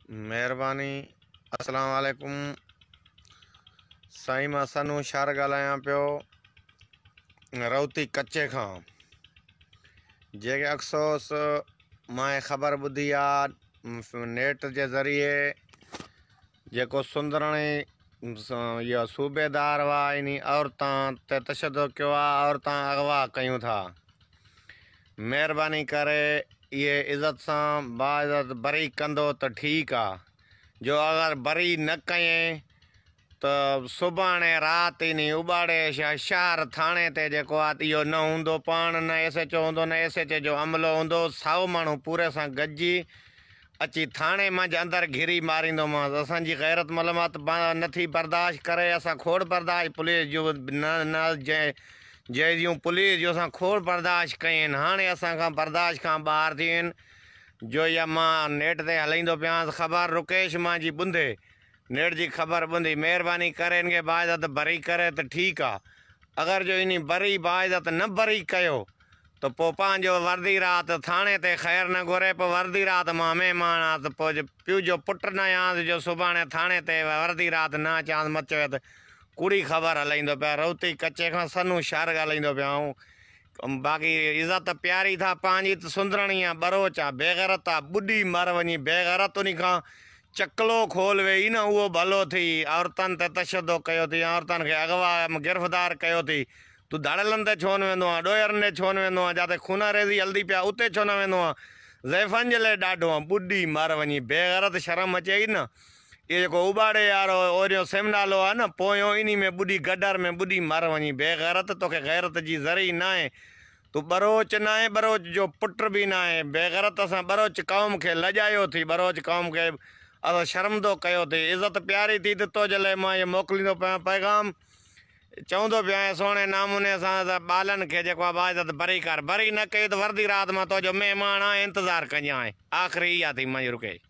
مهرباني اسلام عليڪم سائين مان سنو شھر ڳالهايان پيو روتي ڪچي کان جيڪي افسوس مان هي خبر ٻڌي آ نيٽ جي ذريعي جيڪو سندرڻي اهو صوبيدار هئا انهي عورتان تي تشدد ڪيو آ عورتان اغوا ڪيون ٿا مهرباني ڪري اهي عزت سان باعزت بري ڪندو ته ٺيڪ آ جو اگر بري نه ڪئين ته سڀاڻي رات انهي اٻاڙي شهر ٿاڻي تي جيڪو آ اهو نه هوندو پاڻ نه ايس ايچ او هوندو نه ايس ايچ اي جو عملو هوندو سائو ماڻهو پوري سان گڏجي اچي ٿاڻي منجهه اندر گهري ماريندومانس اسان جي غيرت ملامت نٿي برداشت ڪري اسان کوڙ برداشت پوليس جون نه نه جهڙيون پوليس جو اسان کوڙ برداشت ڪيون آهن هاڻي اسان کان برداشت کان ٻاهر ٿي ويون آهن جو اها مان نيٽ تي هلائيندو پيانس خبر رڪيش مان جي ٻنڌي نيٽ جي خبر ٻنڌي مهرباني ڪري ان کي باعزت بري ڪري ته ٺيڪ آ اگر جو انهي بري باعزت نه بري ڪيو ته پوء پنهنجو وردي رات ٿاڻي تي خير نه گهري پوء وردي رات مان مهمان آس ته پوء پيء جو پٽ نه آهيانس جو سڀاڻي ٿاڻي تي وردي رات نه اچانس مت چوي ته ڪوڙي خبر هلائيندو پيا روتي ڪچي کان سنو شھر ڳالهائيندو پيا آهون باقي عزت پياري ٿا پنهنجي ته سندرڻي آ ٻروچ آ بيغيرت آ ٻڏي مر وڃي بيغيرت انهي کان چڪلو کول ويهي نه اهو ڀلو ٿي عورتن تي تشدد ڪيو ٿي عورتن کي اغوا گرفتار ڪيو ٿي تون ڌاڙيلن تي ڇو نه ويندو آن، ڏوهيرن ڏي ڇو نه ويندو آن، جاتي خونريزي هلدي پيا اتي ڇو نه ويندو آن، ضعيفن جي لئه ڏاڍو آن، ٻڏي مر وڃي، بيغيرت شرم اچيئي نه، اهو جيڪو اٻاڙي وارو اوريون سم نالو آ نه پويون انهي ۾ ٻڏي گڊر ۾ ٻڏي مر وڃي، بيغيرت توکي غيرت جي ذري ناهي، تون ٻروچ ناهين ٻروچ جو پٽ به ناهين، بيغيرت اسان ٻروچ قوم کي لڄايو ٿي، ٻروچ قوم کي اسان شرمندو ڪيو ٿي، عزت پياري ٿي ته تو جي لئه مان اهو موڪليندو پيان پيغام. چوندو پيو آهيان سهڻي ناموني سان ته ٻالن کي جيڪو آ باعزت بري ڪر. بري نه ڪئي ته وردي رات مان تو جو مهمان آهيان انتظار ڪجانء. آخري اها ٿي منهنجي رڪيش.